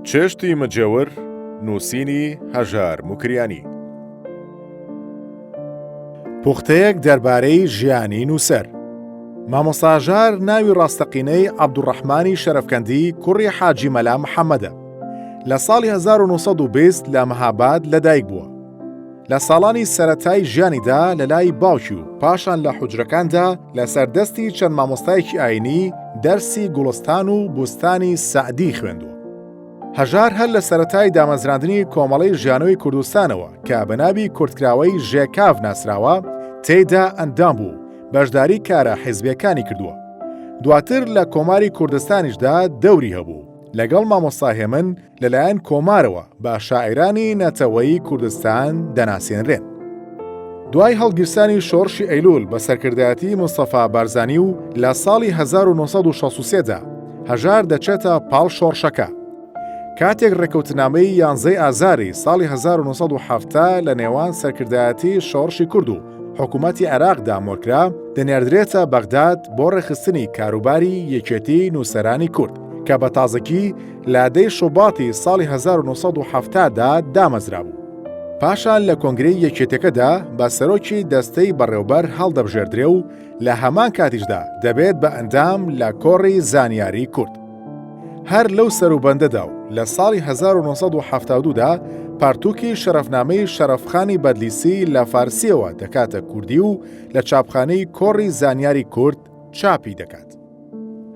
چێشتی مجێور، نووسینی هەژار موکریانی. پوختەیەک دەربارەی ژیانی نووسەر. مامۆستا هەژار ناوی ڕاستەقینەی عەبدوڕەحمانی شەرەفکەندی کوڕی حاجی مەلا محەممەدە. لە ساڵی 1920 لە مەهاباد لەدایک بووە. لە ساڵانی سەرەتای ژیانیدا لە لای باوکی و پاشان لە حوجرەکاندا لەسەر دەستی چەند مامۆستایەکی ئایینی دەرسی گوڵستان و بوستانی سەعدی خوێندووە. هەژار هەر لە سەرەتای دامەزراندنی کۆمەڵەی ژیانەوەی کوردستانەوە کە بە ناوی کورتکراوەی ژێکاف ناسراوە، تێیدا ئەندام بوو و بەشداری کارە حیزبییەکانی کردووە. دواتر لە کۆماری کوردستانیشدا دەوری هەبوو و لەگەڵ مامۆستا هێمن لەلایەن کۆمارەوە بە شاعیرانی نەتەوەیی کوردستان دەناسێنرێن. دوای هەڵگیرسانی شۆڕشی ئەیلوول بە سەرکردایەتی مستەفا بارزانی و لە ساڵی 1963 دا هەژار دەچێتە پاڵ شۆڕشەکە. کاتێک ڕێکەوتنامەی یانزەی ئازاری ساڵی 1970 لە نێوان سەرکردایەتی شۆڕشی کورد و حکوومەتی عێراقدا مۆرکرا، دەنێردرێتە بەغداد بۆ ڕێکخستنی کاروباری یەکێتی نووسەرانی کورد کە بە تازەکی لە دەی شوباتی ساڵی 1970 دا دامەزرابوو. پاشان لە کۆنگرەی یەکێتیەکەدا بە سەرۆکی دەستەی بەڕێوبەر هەڵدەبژێردرێ و لە هەمان کاتیشدا دەبێت بە ئەندام لە کۆڕی زانیاری کورد. هەر لەو سەروبەندەدا و لە ساڵی 1972 دا پارتوکی شەرەفنامەی شەرەفخانی بەدلیسی لە فارسیەوە دەکاتە کوردی و لە چاپخانەی کۆڕی زانیاری کورد چاپی دەکات.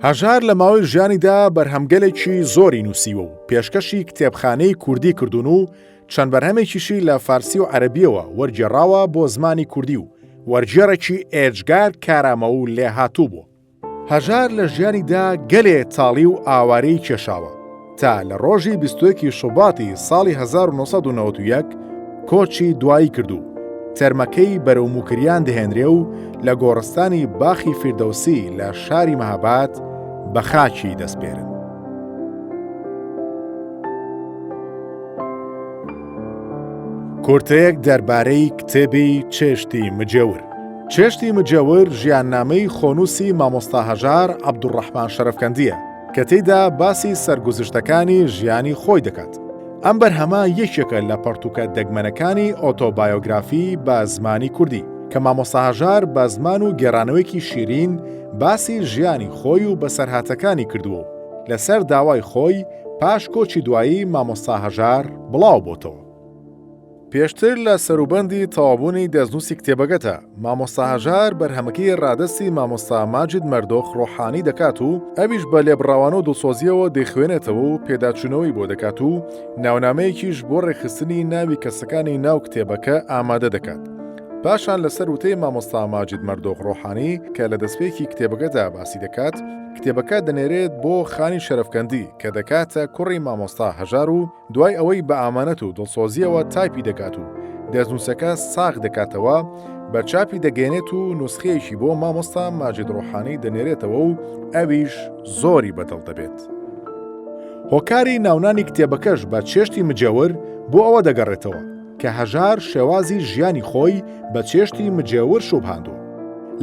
هەژار لە ماوەی ژیانیدا بەرهەمگەلێکی زۆری نووسیوە و پێشکەشی کتێبخانەی کوردی کردوون و چەند بەرهەمێکیشی لە فارسی و عەرەبییەوە وەرگێڕاوە بۆ زمانی کوردی و وەرگێڕێکی ئێجگار کارامە و لێهاتوو بووە. هەژار لە ژیانیدا گەلێ تاڵی و ئاوارەیی کێشاوە تا لە ڕۆژی 21 ی شوباتی ساڵی 1991 کۆچی دوایی کرد و تەرمەکەی بەرەو موکریان دەهێنرێ و لە گۆڕستانی باخی فیردەوسی لە شاری مەهاباد بە خاکی دەسپێرن. کورتەیەک دەربارەی کتێبی چێشتی مجێور. چێشتی مجێور ژیاننامەی خۆنووسی مامۆستا هەژار عەبدولڕەحمان شەرەفکەندییە کە تێیدا باسی سەرگوزشتەکانی ژیانی خۆی دەکات. ئەم بەرهەمە یەکێکە لە پەڕتووکە دەگمەنەکانی ئۆتۆبایۆگرافی بە زمانی کوردی کە مامۆستا هەژار بە زمان و گێڕانەوەیەکی شیرین باسی ژیانی خۆی و بەسەرهاتەکانی کردووە و لەسەر داوای خۆی پاش کۆچی دوایی مامۆستا هەژار بڵاو بۆتەوە. پێشتر لە سەروبەندی تەواوبوونی دەستنووسی کتێبەکەدا، مامۆستا هەژار بەرهەمەکەی ڕادەستی مامۆستا ماجید مەردۆخ ڕۆحانی دەکات و ئەویش بە لێبڕاوانە و دڵسۆزییەوە دەیخوێنێتەوە و پێداچوونەوەی بۆ دەکات و ناونامەیەکیش بۆ ڕێکخستنی ناوی کەسەکانی ناو کتێبەکە ئامادە دەکات. پاشان لەسەر وتەی مامۆستا ماجید مەردۆخ ڕۆحانی کە لە دەستپێکی کتێبەکەدا باسی دەکات، کتێبەکە دەنێرێت بۆ خانی شەرەفکەندی کە دەکاتە کوڕی مامۆستا هەژار و دوای ئەوەی بە ئامانەت و دڵسۆزییەوە تایپی دەکات و دەستنووسەکە ساغ دەکاتەوە، بە چاپی دەگەیەنێت و نوسخەیەکی بۆ مامۆستا ماجید ڕۆحانی دەنێرێتەوە و ئەویش زۆری بەدڵ دەبێت. هۆکاری ناونانی کتێبەکەش بە چێشتی مجێور بۆ ئەوە دەگەڕێتەوە کە هەژار شێوازی ژیانی خۆی بە چێشتی مجێور شوبهاندووە.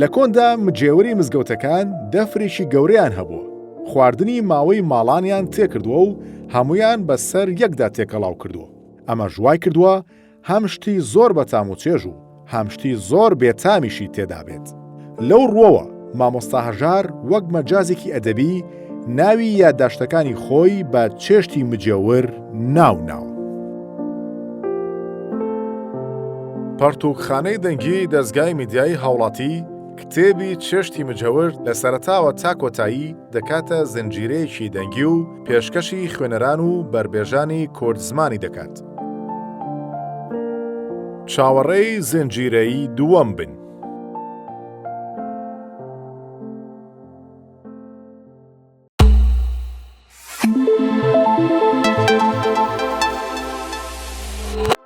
لە کۆندا مجێوری مزگەوتەکان دەفرێکی گەورەیان هەبووە، خواردنی ماوەی ماڵانیان تێکردووە و هەموویان بە سەر یەکدا تێکەڵاو کردووە، ئەمەش وای کردووە هەم شتی زۆر بەتام و چێژ و هەم شتی زۆر بێتامیشی تێدا بێت. لەو ڕووەوە مامۆستا هەژار وەک مەجازێکی ئەدەبی ناوی یادداشتەکانی خۆی بە چێشتی مجێور ناو ناوە. پەڕتووکخانەی دەنگیی دەزگای میدیایی هاوڵاتی کتێبی چێشتی مجێور لە سەرەتاوە تا کۆتایی دەکاتە زنجیرەیەکی دەنگی و پێشکەشی خوێنەران و بەربێژانی کوردزمانی دەکات. چاوەڕێی زنجیرەی دووەم بن.